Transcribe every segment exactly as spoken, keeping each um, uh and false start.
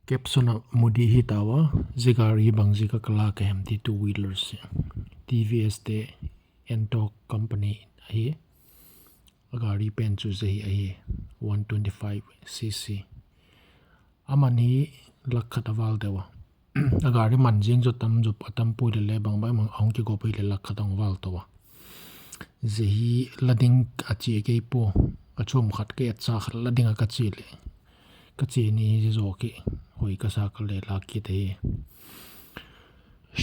Caption ah mu di hi tau a, zia gari hi bang ziak ah ka lâk a hem ti, two wheelers, TVS te, Ntorq company ahi. A gari pen chu zia hi ahi, one twenty-five cc. A man hi lakh khat a vâl deu a. A gari man ziang zaw tam zaw a, tam pui le le bang bang a hung kigawp ahileh lakh khat a hung vâl to a. Zia hi la ding a chia kei pua, a chuam khat ka etsa khat la ding ah ka chia leh, ka chia ni hi zia zaw ki, hoi ka sa ka le lâk kit ahi.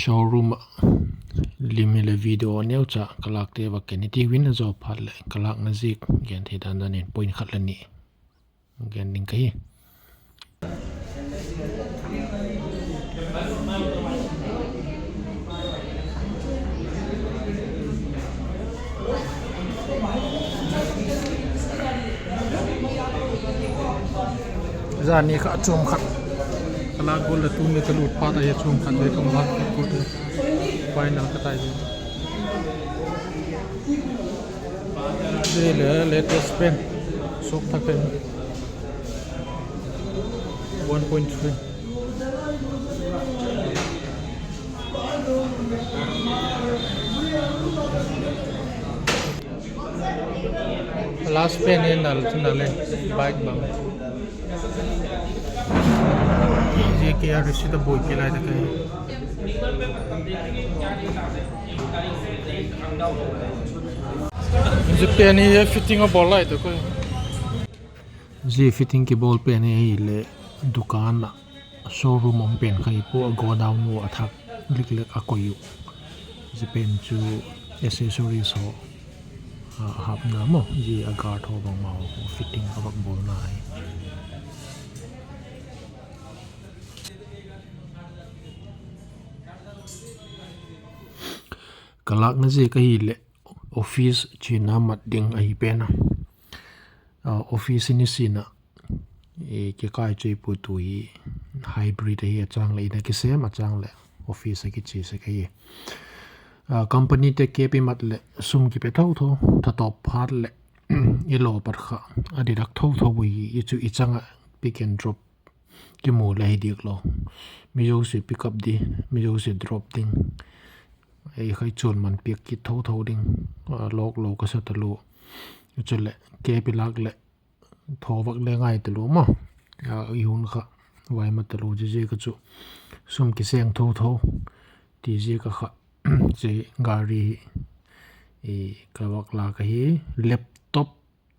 Showroom ah lim hileh video a neucha ka lâkte va ken i tiu in, a zaw phat leh ka lâkna ziak gen thei dan dan in point khat la ni gen ding ka hi. Zani kha a chuam khat ka lâk gual leh tuni ka lût phat ahi, a chuam khat ve ka lâk gual leh final ka tai ve. Zia le latest pen, sawp thak pen, one point three. Last pen in nal chu nal e, bike bang. Zia kei a receipt a buaipi lai tak ahi. Zia pen hi fitting a bawl lai tak ahi. Zia fitting kibawl pen hi ahileh dukan ah, showroom um pen kha hi pua, a godown ua a thak lik lek a koi uh. Zia pen chu accessories haw, a hapna maw, zia a guard haw bangma haw fitting a vak bawlna hi. Ka lâkna ziak ahileh office chiana mat ding ahi pen a. Office hi nisin ah kikai chu ei pua, tu hi hybrid ahi, a châng leh in a kisêm, a châng leh office a kichia sek ahi. Companyte kep i mat leh sum kipe tho tho, thatawp phat leh i law pat kha a didak tho tho hi. I chu i chang ah pick and drop kimu le hi diak lo, mi zosia pick up di, mi zosia drop ding, ei khai chuan man piak kit tho tho ding, lawk lo ka sa talua. Chuleh kep i lâk leh tho vak le ngai talua maw, i hun kha vai ma talua, zia ziak a chu sum kiseng tho tho ti ziak a kha, zia gari hi ka vak lâk ahi. Laptop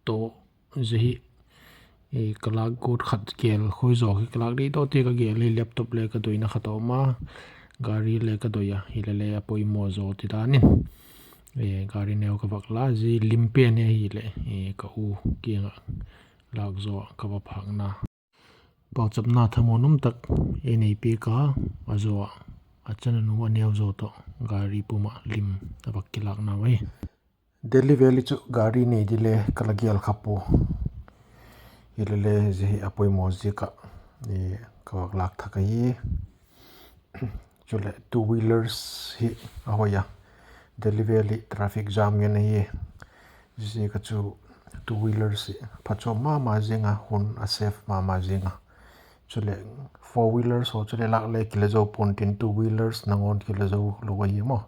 tawh zia hi ka lâk guat khat, gel khoi zaw hi ka lâk dei tawh ti, ka gel hi laptop le ka doina khat a um a, gari le ka doi a, hilele a poimaw zaw ti dan in gari neu ka vak la. Zia lim pen hi ahileh ka u kiang ah lâk zaw ka va phâkna. Pauchapna thamuan um tak ei nei piak a, a zaw a, a chanu a neu zaw tawh gari pum ah lim a vak kilâknau ahi. Delhi vêl hi chu gari nei di le ka la gel kha pua, hilele zia hi a poimaw ziak ah ka vak lâk thak ahi. Chuleh two wheelers hi a hoi a, Delhi vêl hi traffic jam ngen ahi. Zia ziak a chu two wheelers hi phachuam ma ma zing a, hun a save ma ma zing a. Chuleh four wheelers haw chuleh lâk le kile zo pua'n tin, two wheelers nangawn kile zo lo ahi maw.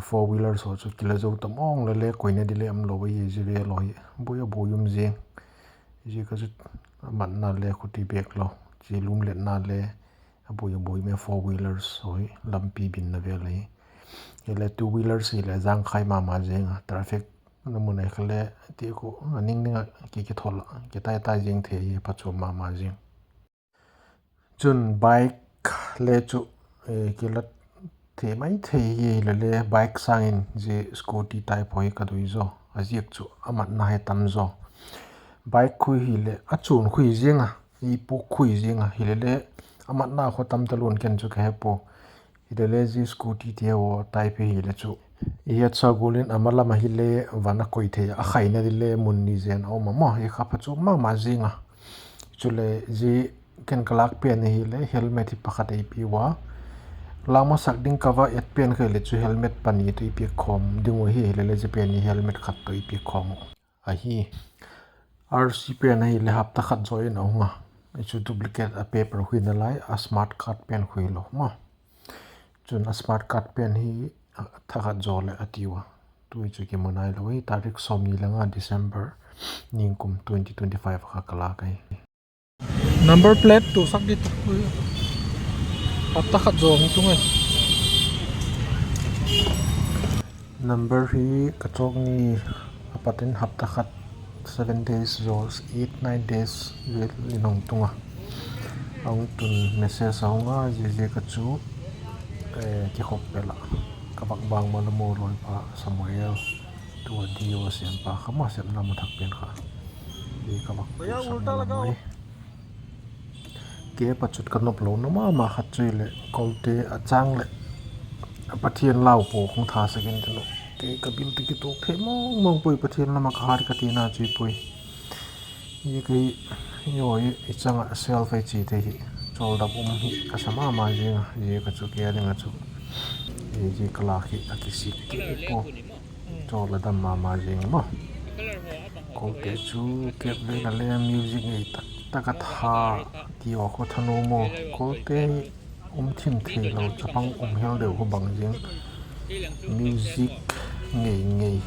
Four wheelers haw chu kile zo ta mawng le le koina di le um lo ahi, zia vêl haw hi buai a buai um zing. Zia ka chu a matna le khuti bêk lo, chi lum letna le a buai a buai me, four wheelers haw hi lampi binna vêl ahi. Hile two wheelers hile jangkhai ma ma zing a, traffic na mun ai kha le ti khu a ning ning ah ki kithol ah kitai tai zing thei hi, phachuam ma ma zing. Chun bike le chu kila thei mai thei hi, hilele bike sâng in zia scooty type haw hi ka doi zaw, a ziak chu a matna hi tam zaw. Bike khu hile a chuan khu zing a, i puk khu zing a, hilele a matna khu tam talua'n ken chu ka he pua. Hilele zia scooty te haw type hile chu i hiatsa gual in a ma lam ah hile van a koi thei a, a khaina di le mun ni zen a um a maw, hi kha phachuam ma ma zing a. Chule zia ken ka lâk pen ahile helmet hi pakhat ei pia ua, lâk masak ding ka va et pen kha hile chu helmet pani tawh i piak khawm ding uh ahi, hilele zia pen hi helmet khat tawh i piak khawm uh ahi. RC pen ahile hapta khat zaw in a hung a, Chu duplicate a paper hui nalai, a smart card pen hui lo maw. Chun a smart card pen hi thakhat zaw leh a tiu a. Tu chu kimu nailo hi, tarik sawmni le nga December, ningkum twenty twenty-five kha ka lâk ahi. Number plate tusak ding, hapta khat zaw hung tung e. Number hi ka chawk ni a pat in hapta khat, seven days zaw, eight, nine days vel in hung tung a. A hung tun message a hung a, ziaziak a chu kikhop pel ah ka vak bang ma la maw, lawipa Samuel, tu a D O a siampa kha maw, sepna mu thak pen kha, ka vak pusak ma la maw. Kei a pat chun ka nop lona ma ma khat chu hileh, Kolte a châng leh Pathian lau pua hung tha sak intin uh, kei ka bil ti kituak thei mawng mawng puai, Pathian lam ah ka hat ka tina chu hi puai. Zia kei, i chang ah self ei chi te hi, chawldam um hi ka sa ma ma zing a, zia ka chu kei a ding ah chu, zia ka lâk hi a kisik kei pua, chawl a dam ma ma zing maw. Kolte chu kep vei la le music ngei tak tak a tha, ti a khaw thanuam maw. Kolte hi um thim theilo, chapang um hel deu kha bang zing. Music ngei ngei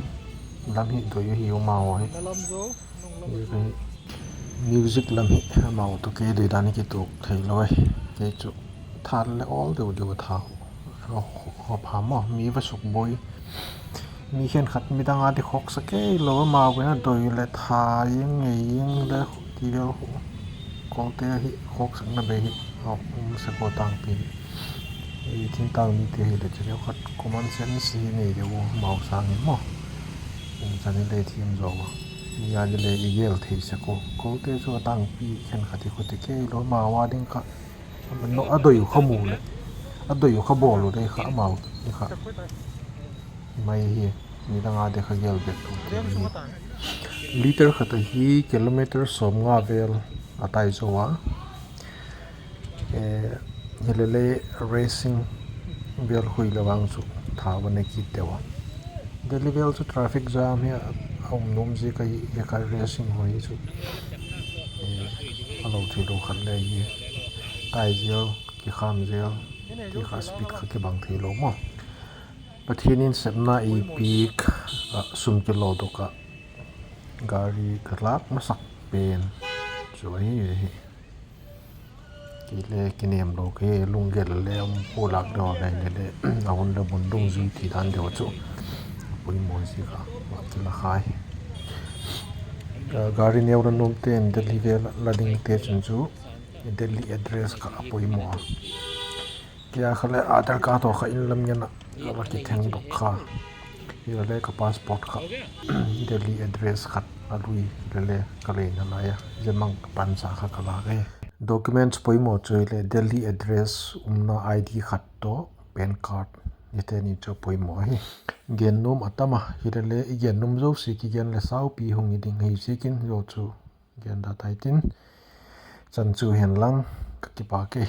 lam hi doi ahi amau hi. Music lam hi amau tawh kei doi dan hi kituak theilo e. Kei chu tha le awl deu deu a tha, kha pha maw, mi va sukbuai. Mi khenkhat midang a di khawksa kei lo, amau in a doi leh tha ing ngei ing le ti vel khu, Kolte hi khawksakna bei hi a um sek a, tangpi hi. Thingtâng mite hileh chu neu khat common sense hi nei deu u, amau sâng in maw, umchan i le thiam zaw a, mi a di le i gel thei sek u. Kolte chu a tangpi khenkhat hi khu ti kei lo, amau a ding kha, a doi u kha mu leh, a doi u kha bawl u dei kha amau hi kha mai hi, midang a di kha gel bek u ti hi. Liter khat ahi kilometer sawmnga vel a tai zo a. Hilele racing vel hui le vang chu thau a ne kit deu a. Delhi vel chu traffic jam hi a um nuam ziak ahi, hi kha racing hui chu a lo theilo khat le hi, tai zel, kikham zel, ti kha speed kha kibang theilo maw. Pathian in sepna ei piak ah sum kilawdok ah gari ka lâk masak pen chu ahi hi. Kei le kinêm lo, kei lunggel le um pua, lâk deu a ngai le le, a hun le mun dungzui ti dan deu a chu a poimaw ziak a, a kila khai. Gari neu la nuamte'n Delhi vel la dingte chun chu Delhi address kha a poimaw a. Kei a kha le Aadhaar card haw kha in lam ngen ah ka la kithengdok kha. Hilele ka passport kha Delhi address khat a lui lele ka lei nalai a, zia mang ka pansa kha ka lâk ahi. Documents poimaw chu hileh Delhi address umna I D khat tawh PAN card, hite ni chu poimaw ahi. Gen nuam a tam a, hilele i gen nuam zosia kigen leh saupi hung hi ding ahi ziakin zia chu gen da tai tin, chan chu hen lang, ka kipak e.